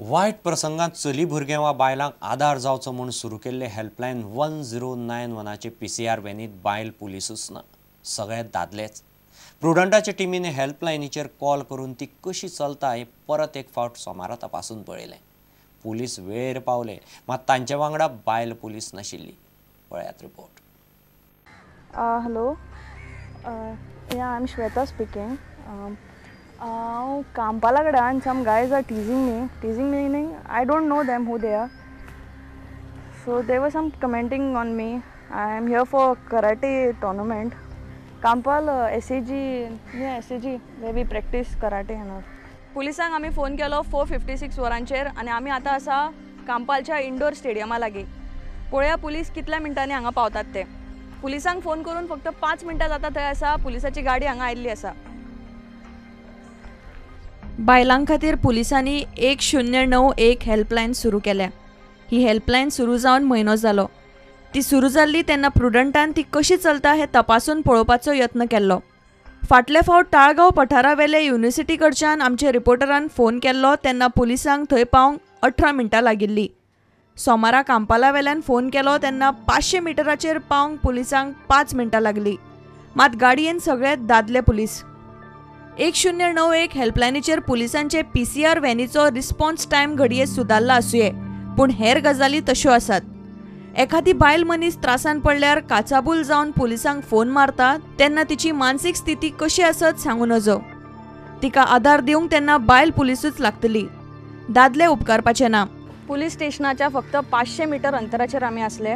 वायट प्रसंगात चली भुरगें वा बायलांक आदार जावचो म्हूण सुरू केल्ले हेल्पलायन 1091 PCR व्हॅनीत बायल पुलिसूच ना, सगळे दादलेच। प्रुडंटाच्या टिमीने हेल्पलायनीचेर कॉल करून ती कशी चलता हें परत एक फावट सोमारा तपासून पळयलें। पुलीस वेळेर पावले, मात तांचे वांगडा बायल पुलीस नाशिल्ली। पळयात report. Hello, yeah I am Shweta speaking. हांव कांपाला कडेन some guys are teasing me, teasing meaning I don't know them who they are. So they were some commenting on me. I am here for karate tournament. Campal SAG, near SAG where we practice karate and all. पुलिसांक आमी phone केलो 4:56 वरांचेर आनी आमी आतां आसा कांपालच्या indoor स्टेडियमा लागीं। पळोवया पुलीस कितल्या मिनटांनी हांगा पावतात ते। पुलिसांक फोन करून फक्त 5 मिनटां जाता थंय आसा पुलिसाची गाडी हांगा आयिल्ली आसा। बायलां खातीर पुलिसांनी 1091 हेल्पलायन सुरू केल्या। ही हेल्पलायन सुरू जावन म्हयनो जालो। ती सुरू जाल्ली तेन्ना प्रुडंटान ती कशी चलता हें तपासून पळोवपाचो यत्न केल्लो। फाटले फावट ताळगांव पठारावेले युनिव्हर्सिटी कडच्यान आमच्या रिपोर्टरान फोन केल्लो तेन्ना पुलिसांक थंय पावंक 18 मिनटां लागिल्ली। सोमारा कांपाला वेल्यान फोन केलो तेन्ना 500 मिटराचेर पावंक पुलिसांक 5 मिनटां लागली। मात गाडयेन सगळे दादले पुलीस। 1091 हेल्पलायनीचेर पुलिसांचे PCR व्हॅनीचो रिस्पॉन्स टायम घडये सुदारला आसुये, पूण हेर गजाली तश्यो आसात। एखादी बायल मनीस त्रासान पडल्यार काचाबूल जावन पुलिसांक फोन मारता तेन्ना तिची मानसीक स्थिती कशी आसत सांगू नजो। तिका आदार दिवंक तेन्ना बायल पुलिसूच लागतली, दादले उपकारपाचे ना। पुलीस स्टेशनाच्या फक्त 500 मिटर अंतराचेर आमी आसले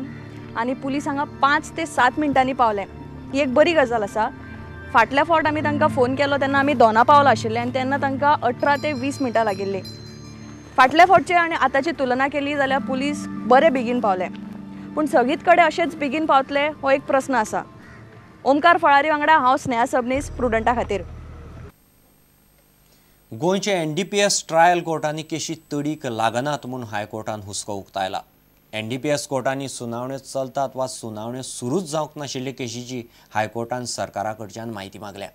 आनी पुलीस हांगा 5 ते 7 मिनटांनी पावले। ही एक बरी गजाल आसा। फाटल्या फावट आमी तांकां फोन केलो तेन्ना आमी दोना पावला आशिल्ले आनी तेन्ना तांकां 18 ते 20 मिनटां लागिल्लीं। फाटल्या फावटचे आनी आतांची तुलना केली जाल्यार पुलीस बरे बेगीन पावले, पूण सगळीच कडेन अशेंच बेगीन पावतले हो एक प्रस्न आसा। ओमकार फळारी वांगडा हांव स्नेहा सबनीस, प्रुडंटा खातीर। गोंयचे NDPS trial कोर्टांनी केशी तडीक लागनात म्हूण हायकोर्टान हुस्को उक्तायला। NDPS कोर्टांनी सुनावण्यो चलतात वा सुनावण्यो सुरूच जावंक नाशिल्ले केशीची हायकोर्टान सरकारा कडच्यान म्हायती मागल्या।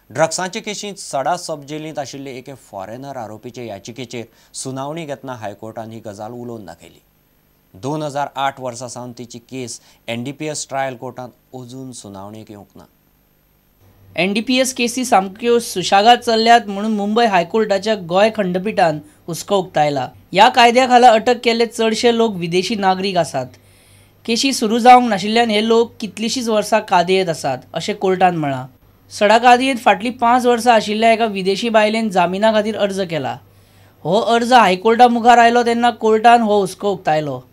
ड्रग्सांचे केशींत सडा सब जेलींत आशिल्ले एके फॉरेनर आरोपीचे याचिकेचेर सुनावणी घेतना हायकोर्टान ही गजाल उलोवन दाखयली। 2008 वर्सा सावन तिची केस NDPS trial कोर्टांत अजून सुनावणेक येवंक ना। NDPS केसी सामक्यो सुशागात चल्ल्यात म्हणून मुंबय हायकोर्टाच्या गोंय खंडपीठान हुस्को उक्तायला। ह्या कायद्या खाला अटक केल्ले चडशे लोक विदेशी नागरीक आसात। केशी सुरू जावंक नाशिल्ल्यान हे लोक कितलींशींच वर्सां कादयेंत आसात अशें कोर्टान म्हळां। सडा कादयेंत फाटलीं 5 वर्सां आशिल्ल्या एका विदेशी बायलेन जामिना खातीर अर्ज केला। हो अर्ज हायकोर्टा मुखार आयलो तेन्ना कोर्टान हो हुस्को उक्तायलो।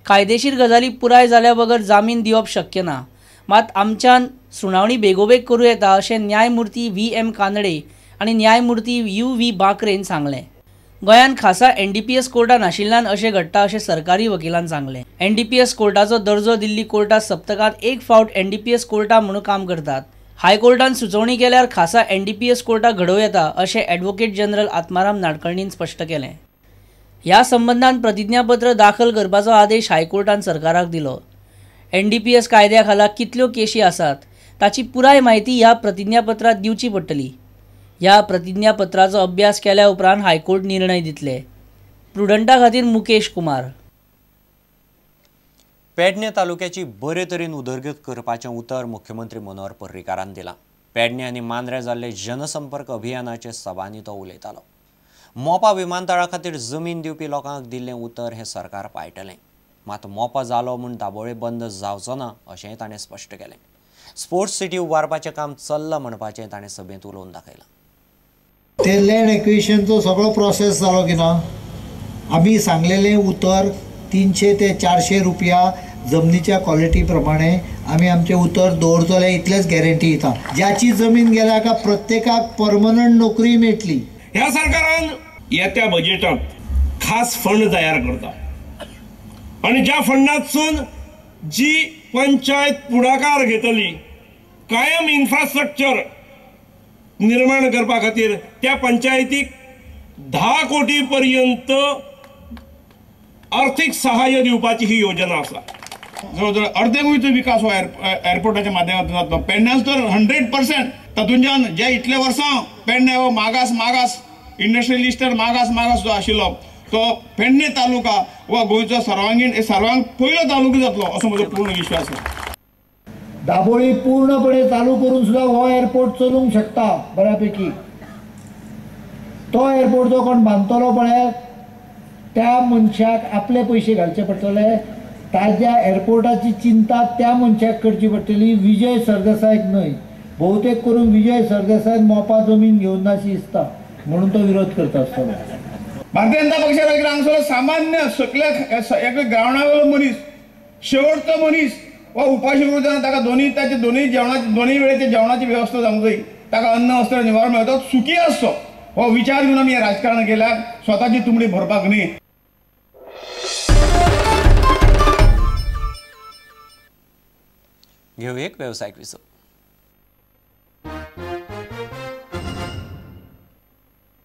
कायदेशीर गजाली पुराय जाल्या बगर जामीन दिवप शक्य ना, मात आमच्यान सुनावणी बेगोबेग करूं येता अशें न्यायमूर्ती VM Kanade आनी न्यायमूर्ती UV बाकरेन सांगलें। गोंयांत खासा NDPS कोर्टां नाशिल्ल्यान अशें घडटा अशें सरकारी वकिलान सांगलें। NDPS कोर्टाचो दर्जो दिल्ली कोर्टां सप्तकांत एक फावट NDPS कोर्टां म्हणून काम करतात। हायकोर्टान सुचोवणी केल्यार खासा NDPS कोर्टां घडोवं येता अशें ॲडव्होकेट जनरल आत्माराम नाडकर्णीन स्पश्ट केलें। ह्या संबंदान प्रतिज्ञापत्र दाखल करपाचो आदेश हायकोर्टान सरकाराक दिलो। NDPS कायद्या खाला कितल्यो केशी आसात ताची पुराय म्हायती ह्या प्रतिज्ञापत्रांत दिवची पडटली। ह्या प्रतिज्ञापत्राचो अभ्यास केल्या उपरांत हायकोर्ट निर्णय दितले। प्रुडंटा खातीर मुकेश कुमार। पेडणे तालुक्याची बरे तरेन उदरगत करपाचें उतर मुख्यमंत्री मनोहर पर्रीकारान दिलां। पेडणे आनी मांद्रे जाल्ले जनसंपर्क अभियानाचे सभांनी तो उलयतालो। मोपा विमानतळा खातीर जमीन दिवपी लोकांक दिल्लें उतर हें सरकार पाळटलें, मात मोपा जालो म्हूण दाबोळे बंद जावचो ना अशेंय ताणें स्पश्ट केलें। स्पोर्ट्स सिटी उबारपाचें काम चल्लां म्हणपाचें ताणें सभेंत उलोवन दाखयलां। ते लँड एक्विजिशनचो सगळो प्रोसेस जालो की ना, आमी सांगलेलें उतर 300 ते 400 रुपया जमनीच्या क्वॉलिटी प्रमाणे आमी आमचें उतर दवरतले इतलेच गॅरंटी दिता। ज्याची जमीन गेल्या का प्रत्येकाक परमनंट नोकरी मेळटली। ह्या सरकारान येत्या बजेटात खास फंड तयार करता आनी ज्या फंडातसून जी पंचायत पुढाकार घेतली कायम इन्फ्रास्ट्रक्चर निर्माण करपा खातीर त्या पंचायतीक 10 कोटी पर्यंत आर्थिक सहाय्य दिवपाची ही योजना आसा। जवळ जवळ अर्दे गोंयचो विकास हो एअरपोर्टाच्या माध्यमांतून जातलो। पेडण्याचो तर 100% तातूंतल्यान जे इतले वर्सां पेडणे हो मागास मागास इंडस्ट्रियलिस्ट मागास मागास जो आशिल्लो तो पेडणे तालुका वा गोंयचो सर्वांगीण सर्वांक पयलो तालुको जातलो असो म्हजो पूर्ण विश्वास आसा. दाबोळी पूर्णपणे चालू करून सुद्धा हो एअरपोर्ट चलूंक शकता बऱ्यापैकी. तो एअरपोर्ट जो कोण बांदतलो पळय त्या मनशाक आपले पयशे घालचे पडटले, ताज्या एअरपोर्टाची चिंता त्या मनशाक करची पडटली, विजय सरदेसायक न्हय. बहुतेक करून विजय सरदेसाय मोपा जमीन घेवन नाशी दिसता म्हणून तो विरोध करता आसतलो. भारतीय जनता पक्षाक हांगसर सामान्य सगल्या एक ग्रावंडा वयलो मनीस, शेवटचो मनीस वा उपाशी उरता तेन्ना ताका दोनूय ताचे दोनूय जेवणाची दोनूय वेळेचे जेवणाची वेवस्था जावंक जाय, ताका अन्न वस्त्र निवारण मेळटा, सुखी आसचो हो विचार घेवन आमी हें राजकारण केल्यार स्वताची तुमडी भरपाक न्ही. घेवया एक वेवसायीक विसव.